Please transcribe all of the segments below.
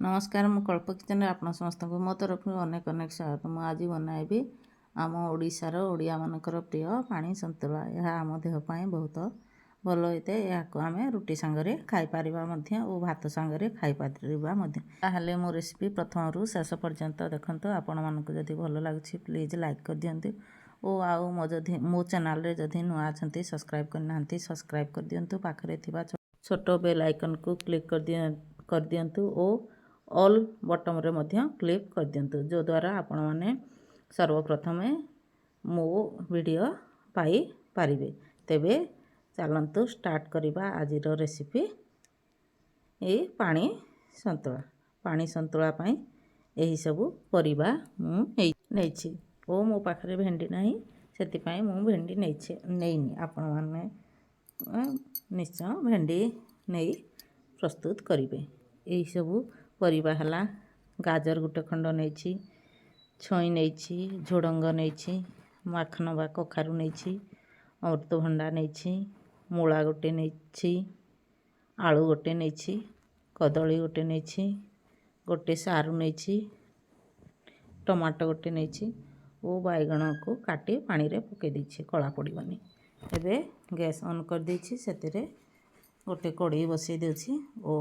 ନମସ୍କାର, ମୁଁ କଳ୍ପ କିଚେନରେ ଆପଣ ସମସ୍ତଙ୍କୁ ମୋ ତରଫରୁ ଅନେକ ଅନେକ ସ୍ୱାଗତ। ମୁଁ ଆଜି ବନାଇବି ଆମ ଓଡ଼ିଶାର ଓଡ଼ିଆମାନଙ୍କର ପ୍ରିୟ ପାଣି ସନ୍ତୁଳା। ଏହା ଆମ ଦେହ ପାଇଁ ବହୁତ ଭଲ ହୋଇଥାଏ। ଏହାକୁ ଆମେ ରୁଟି ସାଙ୍ଗରେ ଖାଇପାରିବା ମଧ୍ୟ ଓ ଭାତ ସାଙ୍ଗରେ ଖାଇପାରିବା ମଧ୍ୟ। ତାହେଲେ ମୋ ରେସିପି ପ୍ରଥମରୁ ଶେଷ ପର୍ଯ୍ୟନ୍ତ ଦେଖନ୍ତୁ। ଆପଣମାନଙ୍କୁ ଯଦି ଭଲ ଲାଗୁଛି, ପ୍ଲିଜ୍ ଲାଇକ୍ କରିଦିଅନ୍ତୁ ଓ ଆଉ ମୋ ଯଦି ମୋ ଚ୍ୟାନେଲରେ ଯଦି ନୂଆ ଅଛନ୍ତି, ସବସ୍କ୍ରାଇବ୍ କରିନାହାନ୍ତି, ସବସ୍କ୍ରାଇବ୍ କରିଦିଅନ୍ତୁ। ପାଖରେ ଥିବା ଛୋଟ ବେଲ୍ ଆଇକନ୍କୁ କ୍ଲିକ୍ କରିଦିଅନ୍ତୁ ଓ ଅଲ୍ ବଟନ୍ରେ ମଧ୍ୟ କ୍ଲିକ୍ କରିଦିଅନ୍ତୁ, ଯଦ୍ୱାରା ଆପଣମାନେ ସର୍ବପ୍ରଥମେ ମୋ ଭିଡ଼ିଓ ପାଇପାରିବେ। ତେବେ ଚାଲନ୍ତୁ ଷ୍ଟାର୍ଟ କରିବା ଆଜିର ରେସିପି, ଏଇ ପାଣି ସନ୍ତୁଳା। ପାଣି ସନ୍ତୁଳା ପାଇଁ ଏହିସବୁ ପରିବା ମୁଁ ନେଇଛି ଓ ମୋ ପାଖରେ ଭେଣ୍ଡି ନାହିଁ, ସେଥିପାଇଁ ମୁଁ ଭେଣ୍ଡି ନେଇଛି ନେଇନି। ଆପଣମାନେ ନିଶ୍ଚୟ ଭେଣ୍ଡି ନେଇ ପ୍ରସ୍ତୁତ କରିବେ। ଏହିସବୁ ପରିବା ହେଲା: ଗାଜର ଗୋଟେ ଖଣ୍ଡ ନେଇଛି, ଛୁଇଁ ନେଇଛି, ଝୁଡ଼ଙ୍ଗ ନେଇଛି, ମାଖନ ବା କଖାରୁ ନେଇଛି, ଅମୃତଭଣ୍ଡା ନେଇଛି, ମୂଳା ଗୋଟେ ନେଇଛି, ଆଳୁ ଗୋଟେ ନେଇଛି, କଦଳୀ ଗୋଟେ ନେଇଛି, ଗୋଟେ ସାରୁ ନେଇଛି, ଟମାଟୋ ଗୋଟେ ନେଇଛି ଓ ବାଇଗଣକୁ କାଟି ପାଣିରେ ପକାଇ ଦେଇଛି, କଳା ପଡ଼ିବନି। ଏବେ ଗ୍ୟାସ୍ ଅନ୍ କରିଦେଇଛି। ସେଥିରେ ଗୋଟେ କଡ଼େଇ ବସାଇ ଦେଉଛି ଓ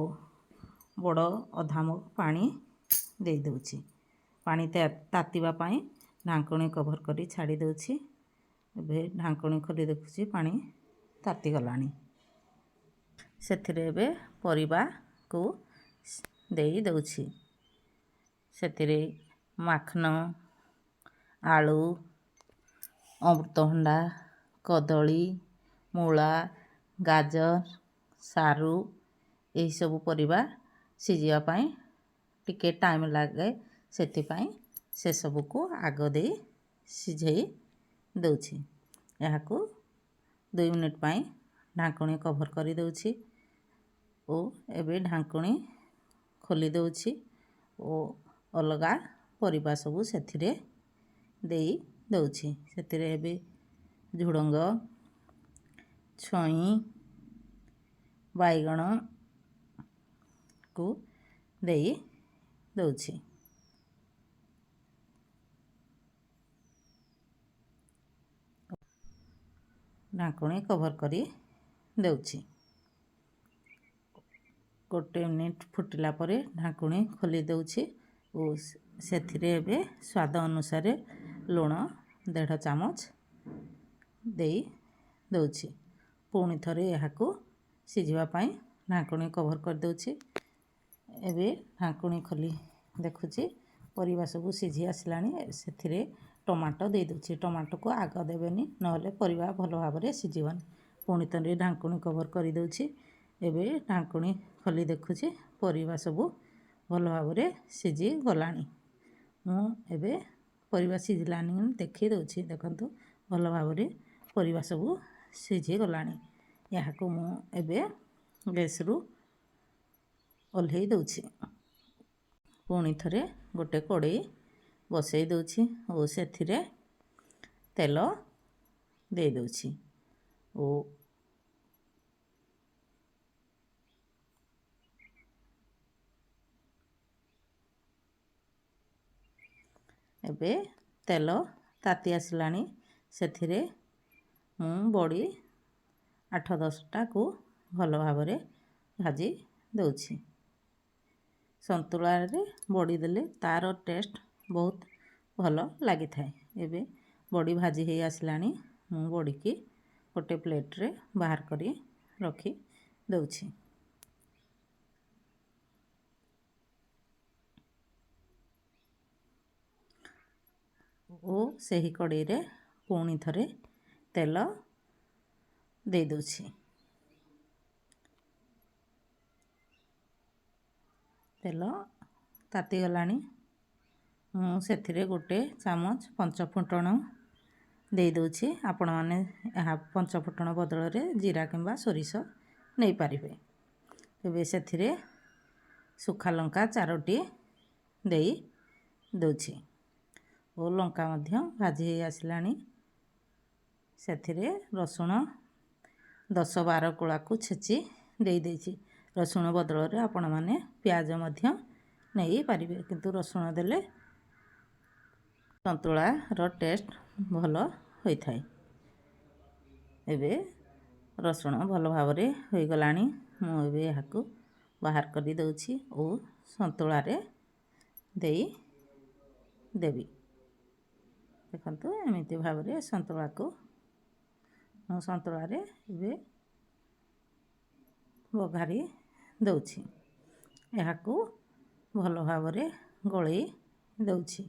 ବଡ଼ ଅଧା ମଗ ପାଣି ଦେଇଦେଉଛି। ପାଣି ତାତିବା ପାଇଁ ଢାଙ୍କୁଣୀ କଭର୍ କରି ଛାଡ଼ି ଦେଉଛି। ଏବେ ଢାଙ୍କୁଣୀ ଖୋଲି ଦେଖୁଛି, ପାଣି ତାତିଗଲାଣି। ସେଥିରେ ଏବେ ପରିବାକୁ ଦେଇ ଦେଉଛି। ସେଥିରେ ମାଖନ, ଆଳୁ, ଅମୃତଭଣ୍ଡା, କଦଳୀ, ମୂଳା, ଗାଜର, ସାରୁ, ଏହିସବୁ ପରିବା ସିଝିବା ପାଇଁ ଟିକେ ଟାଇମ୍ ଲାଗେ, ସେଥିପାଇଁ ସେସବୁକୁ ଆଗ ଦେଇ ସିଝେଇ ଦେଉଛି। ଏହାକୁ 2 ମିନିଟ୍ ପାଇଁ ଢାଙ୍କୁଣୀ କଭର୍ କରିଦେଉଛି ଓ ଏବେ ଢାଙ୍କୁଣୀ ଖୋଲି ଦେଉଛି ଓ ଅଲଗା ପରିବା ସବୁ ସେଥିରେ ଦେଇ ଦେଉଛି। ସେଥିରେ ଏବେ ଝୁଡ଼ଙ୍ଗ, ଛୁଇଁ, ବାଇଗଣକୁ ଦେଇ ଦେଉଛି। ଢାଙ୍କୁଣୀ କଭର୍ କରି ଦେଉଛି। ଗୋଟେ ମିନିଟ୍ ଫୁଟିଲା ପରେ ଢାଙ୍କୁଣୀ ଖୋଲି ଦେଉଛି ଓ ସେଥିରେ ଏବେ ସ୍ୱାଦ ଅନୁସାରେ ଲୁଣ ଦେଢ଼ ଚାମଚ ଦେଇ ଦେଉଛି। ପୁଣି ଥରେ ଏହାକୁ ସିଝିବା ପାଇଁ ଢାଙ୍କୁଣୀ କଭର୍ କରିଦେଉଛି। ଏବେ ଢାଙ୍କୁଣୀ ଖୋଲି ଦେଖୁଛି, ପରିବା ସବୁ ସିଝି ଆସିଲାଣି। ସେଥିରେ ଟମାଟୋ ଦେଇଦେଉଛି। ଟମାଟୋକୁ ଆଗ ଦେବେନି, ନହେଲେ ପରିବା ଭଲ ଭାବରେ ସିଝିବନି। ପୁଣି ଥରେ ଢାଙ୍କୁଣୀ କଭର୍ କରିଦେଉଛି। ଏବେ ଢାଙ୍କୁଣୀ ଖୋଲି ଦେଖୁଛି, ପରିବା ସବୁ ଭଲ ଭାବରେ ସିଝିଗଲାଣି। ମୁଁ ଏବେ ପରିବା ସିଝିଲାଣି ଦେଖି ଦେଉଛି। ଦେଖନ୍ତୁ, ଭଲ ଭାବରେ ପରିବା ସବୁ ସିଝିଗଲାଣି। ଏହାକୁ ମୁଁ ଏବେ ଗ୍ୟାସ୍ରୁ ଓହ୍ଲେଇ ଦେଉଛି। ପୁଣି ଥରେ ଗୋଟେ କଡ଼େଇ ବସେଇ ଦେଉଛି ଓ ସେଥିରେ ତେଲ ଦେଇଦେଉଛି ଓ ଏବେ ତେଲ ତାତି ଆସିଲାଣି। ସେଥିରେ ମୁଁ ବଡ଼ି ଆଠ ଦଶଟାକୁ ଭଲ ଭାବରେ ଭାଜି ଦେଉଛି। ସନ୍ତୁଳାରେ ବଡ଼ି ଦେଲେ ତା'ର ଟେଷ୍ଟ ବହୁତ ଭଲ ଲାଗିଥାଏ। ଏବେ ବଡ଼ି ଭାଜି ହେଇ ଆସିଲାଣି। ମୁଁ ବଡ଼ିକି ଗୋଟେ ପ୍ଲେଟ୍ରେ ବାହାର କରି ରଖି ଦେଉଛି ଓ ସେହି କଡ଼େଇରେ ପୁଣି ଥରେ ତେଲ ଦେଇଦେଉଛି। ତେଲ ତାତିଗଲାଣି। ମୁଁ ସେଥିରେ ଗୋଟେ ଚାମଚ ପଞ୍ଚଫୁଟଣ ଦେଇଦେଉଛି। ଆପଣମାନେ ଏହା ପଞ୍ଚଫୁଟଣ ବଦଳରେ ଜିରା କିମ୍ବା ସୋରିଷ ନେଇପାରିବେ। ଏବେ ସେଥିରେ ଶୁଖା ଲଙ୍କା ଚାରୋଟି ଦେଇ ଦେଉଛି ଓ ଲଙ୍କା ମଧ୍ୟ ଭାଜି ହେଇ ଆସିଲାଣି। ସେଥିରେ ରସୁଣ 10-12 କୋଳାକୁ ଛେଚି ଦେଇଦେଇଛି। ରସୁଣ ବଦଳରେ ଆପଣମାନେ ପିଆଜ ମଧ୍ୟ ନେଇପାରିବେ, କିନ୍ତୁ ରସୁଣ ଦେଲେ ସନ୍ତୁଳାର ଟେଷ୍ଟ ଭଲ ହୋଇଥାଏ। ଏବେ ରସୁଣ ଭଲ ଭାବରେ ହୋଇଗଲାଣି। ମୁଁ ଏବେ ଏହାକୁ ବାହାର କରିଦେଉଛି ଓ ସନ୍ତୁଳାରେ ଦେଇ ଦେବି। ଦେଖନ୍ତୁ, ଏମିତି ଭାବରେ ସନ୍ତୁଳାକୁ ମୁଁ ସନ୍ତୁଳାରେ ଏବେ ବଘାରି ଦେଉଛି। ଏହାକୁ ଭଲ ଭାବରେ ଗୋଳେଇ ଦେଉଛି।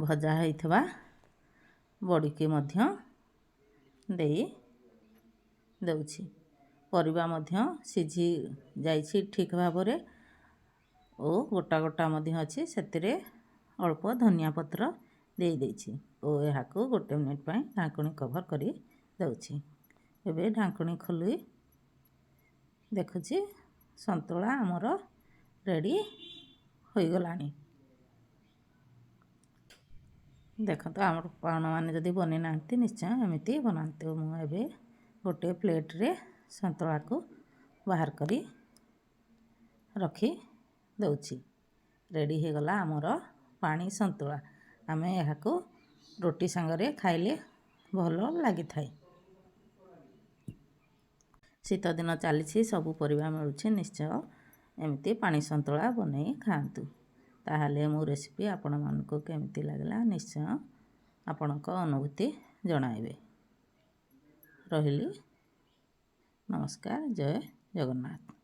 ଭଜା ହୋଇଥିବା ବଡ଼ିକି ମଧ୍ୟ ଦେଇ ଦେଉଛି। ପରିବା ମଧ୍ୟ ସିଝି ଯାଇଛି ଠିକ୍ ଭାବରେ ଓ ଗୋଟା ଗୋଟା ମଧ୍ୟ ଅଛି। ସେଥିରେ ଅଳ୍ପ ଧନିଆ ପତ୍ର ଦେଇଦେଇଛି ଓ ଏହାକୁ 1 ମିନିଟ୍ ପାଇଁ ଢାଙ୍କୁଣୀ କଭର୍ କରି ଦେଉଛି। ଏବେ ଢାଙ୍କୁଣୀ ଖୋଲି ଦେଖୁଛି, ସନ୍ତୁଳା ଆମର ରେଡ଼ି ହୋଇଗଲାଣି। ଦେଖନ୍ତୁ, ଆମର ଆପଣମାନେ ଯଦି ବନେଇ ନାହାନ୍ତି, ନିଶ୍ଚୟ ଏମିତି ବନାନ୍ତୁ। ମୁଁ ଏବେ ଗୋଟେ ପ୍ଲେଟ୍ରେ ସନ୍ତୁଳାକୁ ବାହାର କରି ରଖି ଦେଉଛି। ରେଡ଼ି ହୋଇଗଲା ଆମର ପାଣି ସନ୍ତୁଳା। ଆମେ ଏହାକୁ ରୁଟି ସାଙ୍ଗରେ ଖାଇଲେ ଭଲ ଲାଗିଥାଏ। ଶୀତ ଦିନ ଚାଲିଛି, ସବୁ ପରିବା ମିଳୁଛି, ନିଶ୍ଚୟ ଏମିତି ପାଣି ସନ୍ତୁଳା ବନେଇ ଖାଆନ୍ତୁ। ତାହେଲେ ମୋ ରେସିପି ଆପଣମାନଙ୍କୁ କେମିତି ଲାଗିଲା, ନିଶ୍ଚୟ ଆପଣଙ୍କ ଅନୁଭୂତି ଜଣାଇବେ। ରହିଲି, ନମସ୍କାର, ଜୟ ଜଗନ୍ନାଥ।